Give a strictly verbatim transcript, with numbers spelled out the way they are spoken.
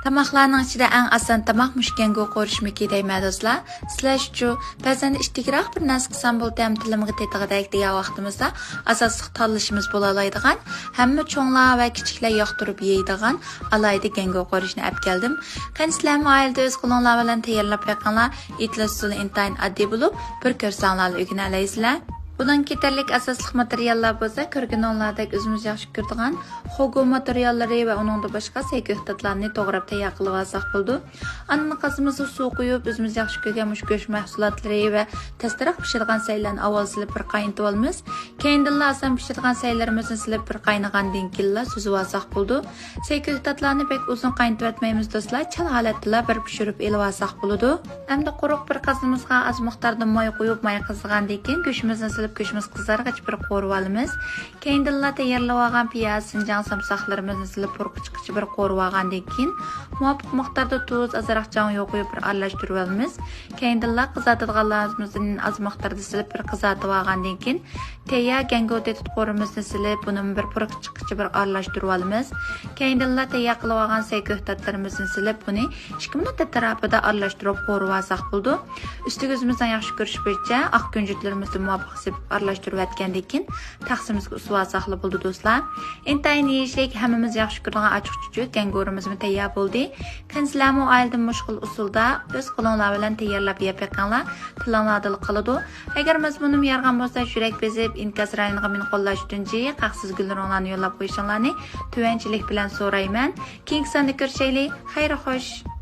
تاماقلارنىڭ ئىچىدە ئەڭ ئاسان تاماق مۇشۇ گەڭگو قورۇشمىكى دەيمەن دوستلار. سىلەرچۇ، بەزەندە ئىتتىكراق بىر نەرسە قىلسام بولدى ھەم تىلىمغا تېتىغۇدەك دېگەن ۋاقتىمىزدا ئاساسلىق تاللىشىمىز بولالايدىغان، ھەممە چوڭلار ۋە كىچىكلەر ياقتۇرۇپ يەيدىغان ئالاھىدە گەڭگو قورۇشنى ئەپ كەلدىم. قېنى سىلەرمۇ ئائىلىدە ئۆز قولۇڭلار بىلەن تەييارلاپ بېقىڭلار. ئېتىلىش ئۇسۇلى ئىنتايىن ئاددىي بولۇپ، بىر كۆرسەڭلارلا ئۆگىنەلەيسىلەر. بۇنىڭغا كېتەرلىك ئاساسلىق ماتېرىياللار بولسا، كۆرگىنىڭلاردەك ئۆزىمىز ياخشى كۆرىدىغان خوگو ماتېرىياللىرى ۋە ئۇنىڭدىن باشقا سەي كۆكتاتلارنى توغراپ تەييار قىلىپ ئالساق بولىدۇ. ئاندىن قازىمىزغا سۇ قۇيۇپ، ئۆزىمىز ياخشى كۆرگەن مۇشۇ گۆش مەھسۇلاتلىرى ۋە تەستىراق پىشىدىغان سەيلەرنى ئاۋۋال سېلىپ بىر قاينىتىپ ئالىمىز. كەينىدىنلا ئاسان پىشىدىغان سەيلىرىمىزنى سېلىپ بىر قاينىغاندىن كېيىنلا سۈزۈپ ئالساق بولىدۇ. سەي كۆكتاتلارنى بەك ئۇزۇن قاينىتىۋەتمەيمىز دوستلار، چال ھالەتتىلا بىر پىشۇرۇپ ئېلىپ ئالساق بولىدۇ. ئەمدى قۇرۇق بىر قازىمىزغا ئاز مىقداردا ماي قۇيۇپ، ماي قىزىغاندىن كېيىن گۆشىمىزنى سېلىپ، گۆشىمىز قىزارغىچە بىر قورۇۋالىمىز. كەينىدىنلا تەييارلىۋالغان پىياز، شىنجاڭ سامساقلىرىمىزنى سېلىپ پۇرىقى چىققىچە بىر قورۇۋالغاندىن كېيىن، مۇۋاپىق مىقداردا تۇز، ئازراق جاڭيۇ قۇيۇپ بىر ئارىلاشتۇرۇۋالىمىز. كەينىدىنلا قىزارتىدىغانلىرىمىزدىن ئاز مىقداردا سېلىپ بىر قىزارتىۋالغاندىن كېيىن، تەييار گەڭگو تېتىت قورۇمىزنى سېلىپ، بۇنىمۇ بىر پۇرىقى چىققىچە بىر ئارىلاشتۇرۇۋالىمىز. كەينىدىنلا تەييار قىلىۋالغان سەي كۆكتاتلىرىمىزنى سېلىپ، بۇنى ئىككى مىنۇت ئەتراپىدا ئارىلاشتۇرۇپ قورۇۋالساق بولىدۇ. ئۈستىگە ئۆزىمىزنىڭ ياخشى كۆرۈشى بويىچە ئاق كۈنجۈتلىرىمىزنى مۇۋاپىق سېپىپ ئارىلاشتۇرۇۋەتكەندىن كېيىن، تەخسىمىزگە ئۇسۇۋالساقلا بولىدۇ دوستلار. ئىنتايىن يېيىشلىك، ھەممىمىز ياخشى كۆرىدىغان ئاچچىق چۈچۈك گەڭگورىمىزمۇ تەييار بولدى. قېنى سىلەرمۇ ئائىلىدە مۇشۇ خىل ئۇسۇلدا ئۆز قولۇڭلار بىلەن تەييارلاپ يەپ بېقىڭلار، تىلىڭلاردىلا قالىدۇ. ئەگەر مەزمۇنۇم يارىغان بولسا، يۈرەك بېزىپ، ئىنكاس رايونىغا مېنى قوللاش ئۈچۈن جىق ھەقسىز گۈللىرىڭلارنى يوللاپ قويۇشۇڭلارنى تۆۋەنچىلىك بىلەن سورايمەن. كېيىنكى ساندا كۆرۈشەيلى. خەير خوش.